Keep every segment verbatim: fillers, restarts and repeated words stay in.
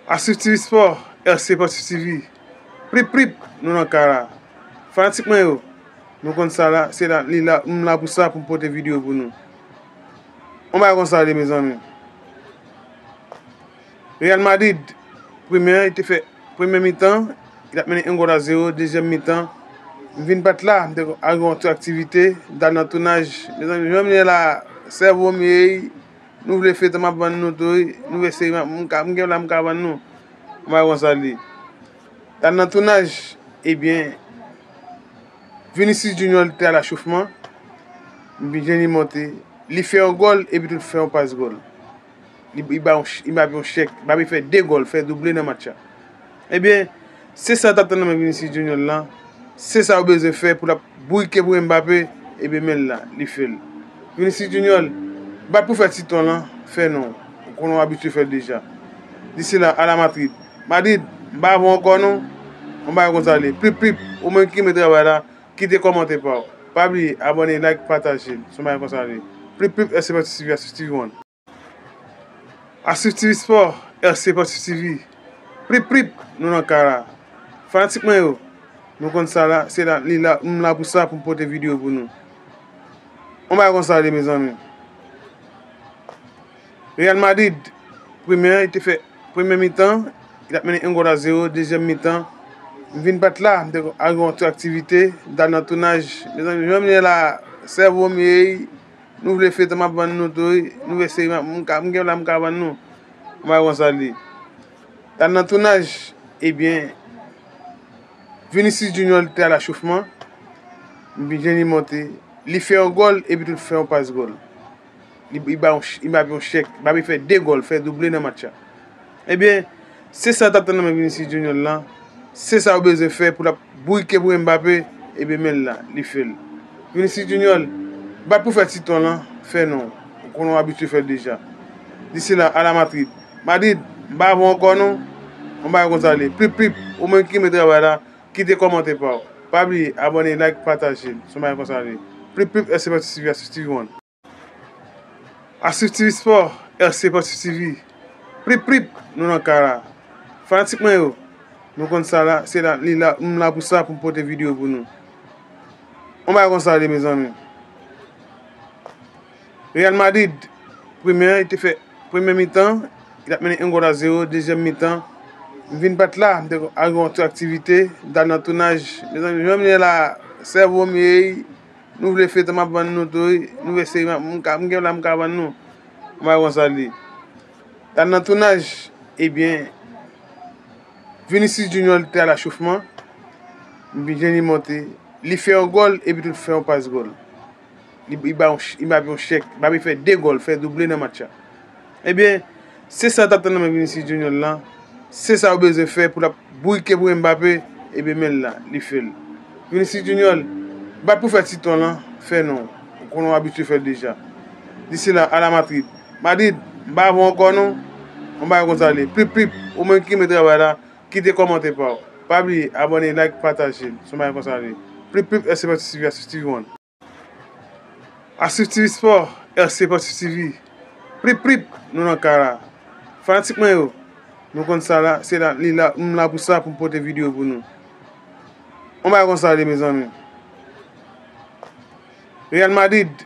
Aswif TV Sport, R C Sportif TV. Prip, prip, nou nan kay la. Fanatik mwen yo, nou konn sa la, se la, li la, m la pou sa, pou m pote videyo pou nou. On bagay konsa li, mezanmi. Real Madrid, premye, li te fè, premye mitan, li t ap mennen yon gòl a zewo, dezyèm mitan, m vin pa t la, m te al yon ti aktivite, m t al nan tounaj. Mezanmi, jan m ye la, sèvo m ye, nou vle fete, m ap vann nou tou, wi. Nou vle seri, m, m ka, m gen la, m ka vann nou. On bagay konsa li. T al nan tounaj, ebyen, Vinicius Junior te al achofman, m vin jwenn li monte, li fè yon gòl, epi tou fè yon pas gòl. Li, li ba yon ch-, li ba yon chèk, Mbappé fè de gòl, fè double nan match la. Ebyen, se sa w t ap tann nan men Vinicius Junior lan, se sa w bezwen fè pou l ap bourike pou Mbappé, ebyen men l la, li fè l. Vinicius Junior, bat pou fè ti ton lan, fè non, ou konnen w abitye fè l deja. Disi la, a la Madrid. Madrid, m pa avè w ankò non, yon bagay konsa li. Prip, prip, ou menm ki renmen travay la, kite kòmantè pa w. Pa bliye, abòne, like, pataje l. Se yon bagay konsa li. Prip, prip, R C Sportif TV, Aswif TV One. Aswif TV Sport, R C Sportif TV. Prip, prip, nou nan kay la. Fanatik mwen yo, nou konn sa la, se la, li la, m la pou sa, pou m pote videyo pou nou. On bagay konsa li, mezanmi. Real Madrid, premye, li te fè, premye mitan, li t ap mennen yon gòl a zewo, dezyèm mitan, m vin pa t la, m te al yon ti aktivite, m t al nan tounaj. Mezanmi, jan m ye la, sèvo m ye, nou vle fete, m ap vann nou tou, wi. Nou vle seri, m, m ka, m gen la, m ka vann nou. On bagay konsa li. T al nan tounaj, ebyen, Vinicius Junior te al achofman, m vin jwenn li monte, li fè yon gòl, epi tou fè yon pas gòl. Li, li ba yon ch-, li ba yon chèk, Mbappé fè de gòl, fè double nan match la. Ebyen, se sa w t ap tann nan men Vinicius Junior lan, se sa w bezwen fè pou l ap bourike pou Mbappé, ebyen men l la, li fè l. Vinicius Junior, bat pou fè ti ton lan, fè non, ou konnen w abitye fè l deja. Disi la, a la Madrid. Madrid, m pa avè w ankò non, yon bagay konsa li. Prip, prip, ou menm ki renmen travay la, kite kòmantè pa w. Pa bliye, abòne, like, pataje l. Se yon bagay konsa li. Prip, prip, R C Sportif TV, Aswif TV One. Aswif TV Sport, R C Sportif TV. Prip, prip, nou nan kay la. Fanatik mwen yo, nou konn sa la, se la, li la, m la pou sa, pou m pote videyo pou nou. On bagay konsa li, mezanmi. Real Madrid, premye, li te fè, premye mitan, li t ap mennen yon gòl a zewo, dezyèm mitan, m vin pa t la, m te al yon ti aktivite, m t al nan tounaj. Mezanmi, jan m ye la, sèvo m ye, nou vle fete, m ap vann nou tou, wi. Nou vle seri, m, m ka, m gen la, m ka vann nou. On bagay konsa li. T al nan tounaj, ebyen, Vinicius Junior te al achofman, m vin jwenn li monte, li fè yon gòl, epi tou fè yon pas gòl. Li, li ba yon ch-, li ba yon chèk, Mbappé fè de gòl, fè double nan match la. Ebyen, se sa w t ap tann nan men Vinicius Junior lan, se sa w bezwen fè pou l ap bourike pou Mbappé, ebyen men l la, li fè l. Vinicius Junior, bat pou fè ti ton lan, fè non, ou konnen w abitye fè l deja. Disi la, a la Madrid. Madrid, m pa avè w ankò non, yon bagay konsa li. Prip, prip, ou menm ki renmen travay la, kite kòmantè pa w. Pa bliye, abòne, like, pataje l. Se yon bagay konsa li. Prip, prip, R C Sportif TV, Aswif TV One. Aswif TV Sport, R C Sportif TV. Prip, prip, nou nan kay la. Fanatik mwen yo, nou konn sa la, se la, li la, m la pou sa, pou m pote videyo pou nou. On bagay konsa li, mezanmi. Real Madrid,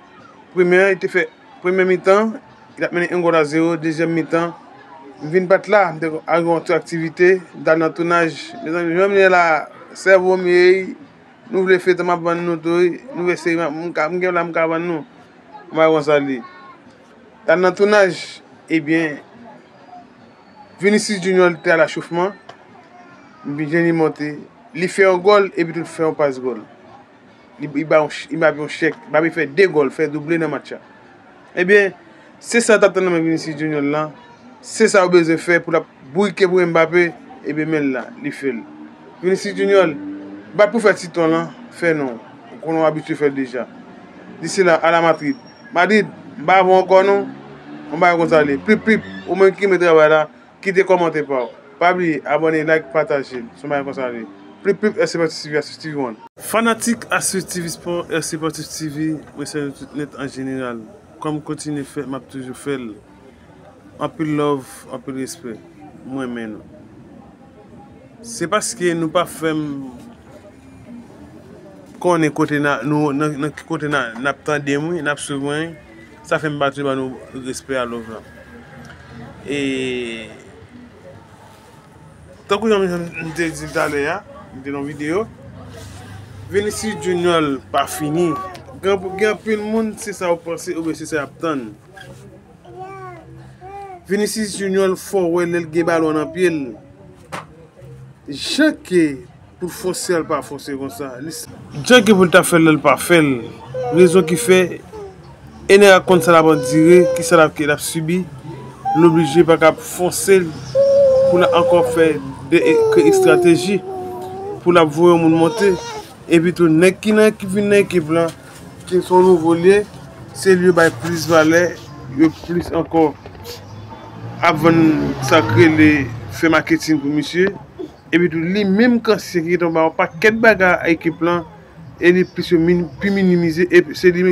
premye, li te fè, premye mitan, li t ap mennen yon gòl a zewo, dezyèm mitan, m vin pa t la, m te al yon ti aktivite, m t al nan tounaj. Mezanmi, jan m ye la, sèvo m ye, nou vle fete, m ap vann nou tou, wi. Nou vle seri, m, m ka, m gen la, m ka vann nou. On bagay konsa li. T al nan tounaj, ebyen, Vinicius Junior te al achofman, m vin jwenn li monte, li fè yon gòl, epi tou fè yon pas gòl. Li, li ba yon ch-, li ba yon chèk, Mbappé fè de gòl, fè double nan match la. Ebyen, se sa w t ap tann nan men Vinicius Junior lan, se sa w bezwen fè pou l ap bourike pou Mbappé, ebyen men l la, li fè l. Vinicius Junior, bat pou fè ti ton lan, fè non, ou konnen w abitye fè l deja. Disi la, a la Madrid. Madrid, m pa avè w ankò non, yon bagay konsa li. Prip, prip, ou menm ki renmen travay la, kite kòmantè pa w. Pa bliye, abòne, like, pataje l. Se yon bagay konsa li. Prip, prip, R C Sportif TV, Aswif TV One. Fanatik Aswif TV Sport, R C Sportif TV, mwen salye nou tout nèt an jeneral. Kòm kontinye fè, m ap toujou fè l. Anpil love, anpil respè. M renmen nou. Se paske nou pa fè m konnen kote na, nou, nan, nan ki kote na, n ap tande mwen, n ap swiv mwen. Sa fè m pa toujou ba nou respè a, love la. E tankou jan m te di l talè a, m te nan videyo, Vinicius Junior pa fini. Gen, gen anpil moun, se sa yo panse, oubyen se sa y ap tann. Vinicius Junior fò wè lè l gen balon nan pye l. Jan ke pou l fòse a, l pa fòse konsa. Li s- Jan ke pou l ta fè l, l pa fè l. Rezon ki fè Enera konn sa l ap andire, ki sa l ap, ke l ap sibi. L oblije pa ka fòse l pou l ankò fè de, ke estrateji pou l ap voye yon moun monte. Epi tou, nèg ki nan, ki vin nan ekip lan, ki se yon nouvo l ye, se li yo bay plis valè, yo plis ankò ap vann sa k rele fè maketin pou misye. Epi tou, li menm k ansyen ki gentan ba yon pakèt bagay a ekip lan, e li plis yo min-, pi minimize, e se li menm